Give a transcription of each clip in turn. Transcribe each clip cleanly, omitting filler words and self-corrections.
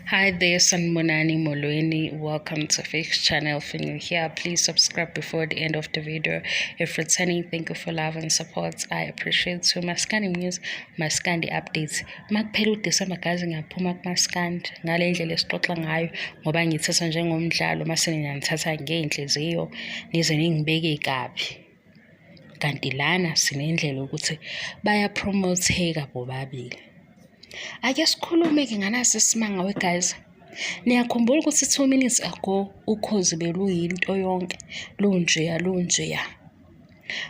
Hi there, Sanibonani Molweni. Welcome to Fix Channel. If you're new here, please subscribe before the end of the video. If returning, thank you for love and support. I appreciate you. Maskandi news, Maskandi updates. Makuphela uDecember guys, ngiyaphuma kuMaskandi ngale ndlela esixoxa ngayo ngoba ngithatha njengomdlalo mase nginithatha ngey'nhliziyo nize ningibeke kabi. Kanti lana sinendlela yokuthi bayapromotheka bobabili. Ake sikhulume-ke nganasi isimanga we guys. Niyakhumbula ukuthi 2 minutes ago ukhozi beluyinto yonke, lunjeya lunjeya.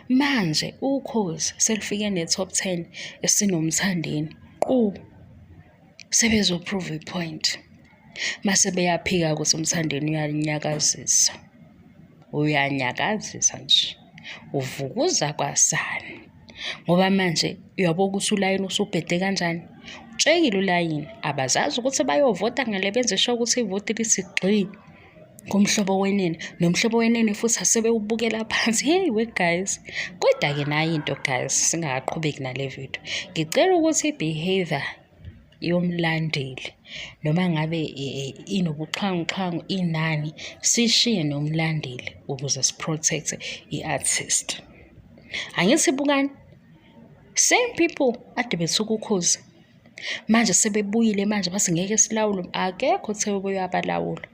Manje ukhozi selufike ne-top 10 esinomthandeni qu sebezoprove i-point. Mase beyaphika ukuthi umthandeni uyanyakazisa. Uyanyakazisa nje. Uvukuza kwasani. Ngoba manje uyabo ukuthi ulayini usubhede kanjani. Utshekile ulayini, abazazi ukuthi bayovota ngale benze sure ukuthi ivoti lithi gxi kuMhlobo Wenene. NoMhlobo Wenene futhi asebewubukela phansi. Hey we guys. Kodwa-ke nayi into guys, singakaqhubeki nale video. Ngicela ukuthi i-behavior yomlandeli noma ngabe inobuxhwanguxhwangu inani, sishiye nomlandeli ukuze si-protect i-artist. Angithi bukani, same people ade bethuka ukhozi manje sebebuyile manje bathi ngeke silawulwe, akekho othe uyabalawula.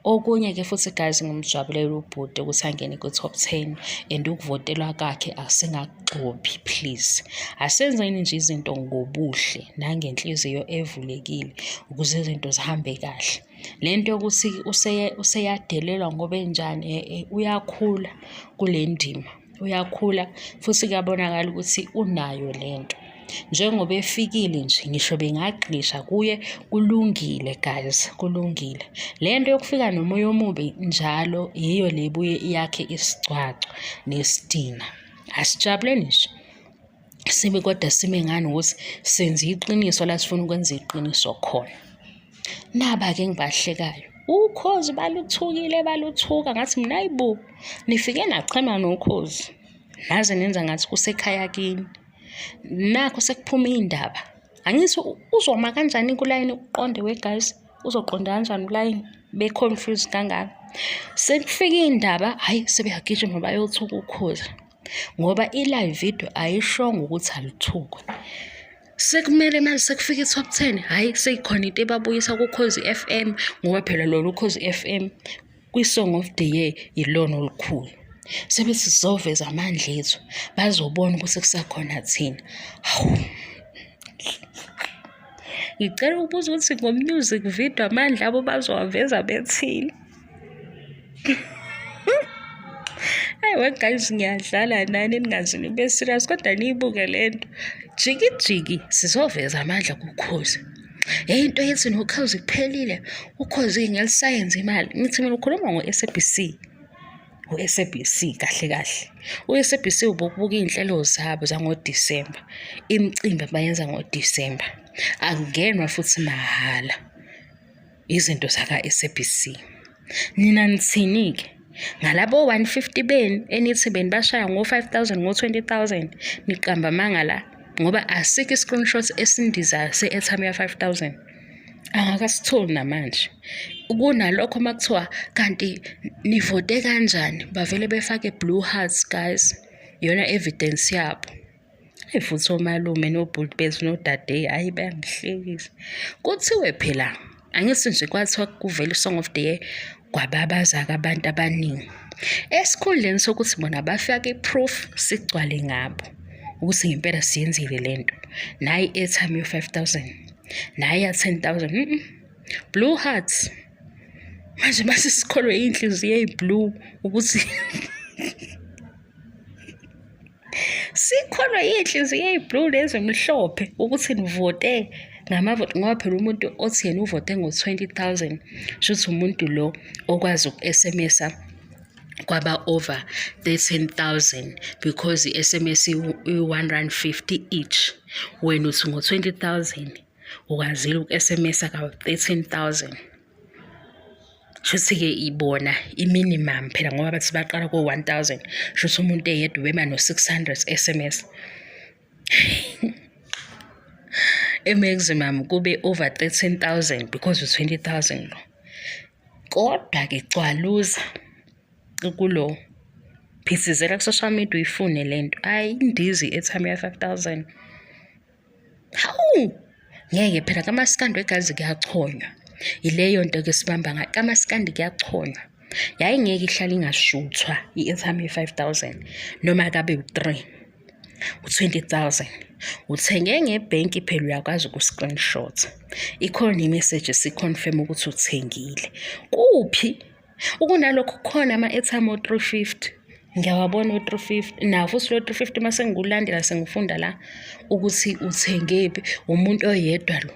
Okunye-ke futhi guys, ngimjabulela ubhuti ukuthi angene kwi-top 10 and ukuvotelwa kwakhe asingakugxobi please. Asenzeni nje izinto ngobuhle nangenhliziyo evulekile ukuze izinto zihambe kahle. Le nto yokuthi useyadelelwa ngoba enjani, uyakhula kule ndima, uyakhula futhi kuyabonakala ukuthi unayo le nto. Njengoba efikile nje ngisho bengagxisha kuye kulungile guys, kulungile. Le nto yokufika nomoya omubi njalo yiyo le ebuye yakhe isigcwagcwa nesitina. Asijabuleni nje sibe kodwa sime ngani ukuthi senze iqiniso la sifuna ukwenza iqiniso khona. Naba-ke engibahlekayo, ukhozi baluthukile baluthuka ngathi mina hayi bo, nifike nachema nokhozi naze nenza ngathi kusekhaya kini. Nakho sekuphuma iy'ndaba. Angithi uzoma kanjani kulayini uqonde we guys, uzoqonda kanjani ulayini be-confused kangaka. Sekufika iy'ndaba, hhayi sebeyagijima bayothuka ukhozi ngoba i-live video ayishongo ukuthi aluthukwe. Sekumele manje sekufika i-top 10, hhayi seyikhona into ebabuyisa kuKhozi FM ngoba phela lolu Khozi FM kwi-Song of the Year yilona olukhulu. Sebethi sizoveza amandla ethu, bazobona ukuthi kusakhona thina. Hawu. Ngicela ukubuza ukuthi ngo-music video amandla abo bazowaveza bethini? Hayi we guys, ngiyadlala nani ningaze nibe serious kodwa niyibuke le nto. Jiki jiki sizoveza amandla kukhozi. Hey into yethi nokhozi kuphelile. Ukhozi ngelisayenza imali. Ngithi mina ukhuluma ngo-SABC. U-SABC kahle kahle. U-SABC ubokubuka iy'nhlelo zabo zangoDisemba. Imicimbi abayenza ngoDisemba. Akungenwa futhi mahhala. Izinto zaka-SABC. Nina nithini-ke? Ngalabo 150 benu enithi benibashaya ngo-5 000 ngo-20 000, niqamba amanga la ngoba asikho i-screenshot esindizayo se-airtime ya-5 000. Angakasitholi namanje. Kunalokho uma kuthiwa kanti nivote kanjani, bavele befake blue hearts guys. Iyona evidence yabo. Hhayi futhi omalume nobhuti bethu nodade, hhayi bayangihlekisa. Kuthiwe phela, angithi nje kwathiwa kuvela i-Song of the Year kwababaza-ke abantu abaningi. Esikhundleni sokuthi bona bafake i-proof sigcwale ngabo ukuthi ngempela siyenzile le nto. Nayi i-airtime yo-5 000, nayi ya-10 000, Blue hearts. Manje mase sikholwe iy'nhliziyo ey'blue ukuthi sikholwe iy'nhliziyo ey'blue lezi mhlophe ukuthi nivote ngamavoti ngoba phela umuntu othi yena uvote ngo-20 000 shuthi umuntu lo okwazi uku-SMS-a kwaba over 13 000 because i-SMS i-R1.50 each. Wena uthi ngo-20 000 ukwazile uku-SMS-a ka-13 000. Shuthi-ke ibona i-minimum phela ngoba bathi baqala ko-1 000, shuthi umuntu eyedwa ubema no-600 SMS. E-maximum kube over 13,000 because u-20,000 lo. Kodwa-ke gcwaluza kulo phithizela ku-social media uyifune le nto. Ayindizi i-airtime ya-5,000. Hawu! Ngeke phela kamaskandi wegazi kuyachonywa. Yileyo nto-ke esibamba ngayo. Kamaskandi kuyachonywa. Yayingeke ihlale ingashuthwa i-airtime ye-5,000 noma kabe u-3. U-20,000. Uthenge ngebhenki phela uyakwazi uku-screenshot. Ikhona i-message esi-confirm ukuthi uthengile. Kuphi? Ukunalokho kukhona ama-airtime o-350. Ngiyawabona o-350. Nawo futhi lo 350 uma sengikulandela sengifunda la ukuthi uthengephi, umuntu oyedwa lo.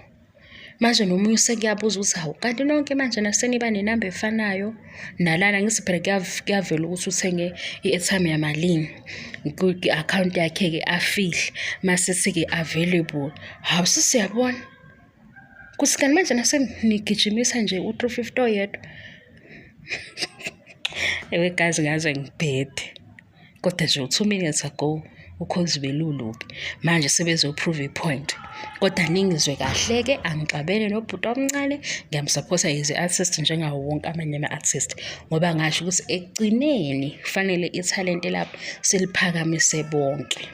Manje nomunye usekuyabuza ukuthi hawu kanti nonke manje naseniba nenamba efanayo nalana ngithi phela kuyavela ukuthi uthenge i-airtime yamalini kwi-akhawunti yakhe-ke afihle masithi-ke available. Hawu sesiyabona ukuthi kanti manje nasenigijimisa nje u-350 oyedwa. Ewe guys ngaze ngibhede. Kodwa nje u-2 minutes ago ukhozi belulubi manje sebezoprove i-point. Kodwa ningizwe kahle-ke angixabene nobhuti omncane ngiyamsaphotha as i-artist njengawo wonke amanye ama-artist ngoba ngasho ukuthi ekugcineni kufanele ithalente labo siliphakamise bonke.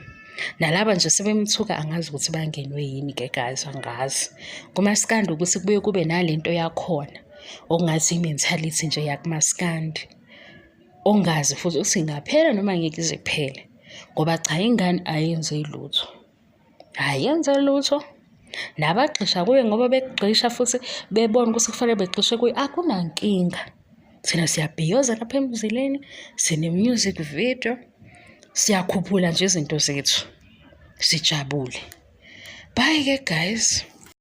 Nalaba nje sebemthuka angazi ukuthi bangenwe yini-ke guys angazi. Kumaskandi ukuthi kubuye kube nalento yakhona okungathi i-mentality nje yakumaskandi. Ongazi futhi ukuthi ingaphela noma ngeke ize iphele ngoba cha ingane ayenze lutho, ayenze lutho. Nabagxisha kuye ngoba begxisha futhi bebona ukuthi kufanele begxishe kuye akunankinga. Thina siyabhiyoza lapha emzileni, sine-music video, siyakhuphula nje izinto zethu, sijabule. Bye-ke guys.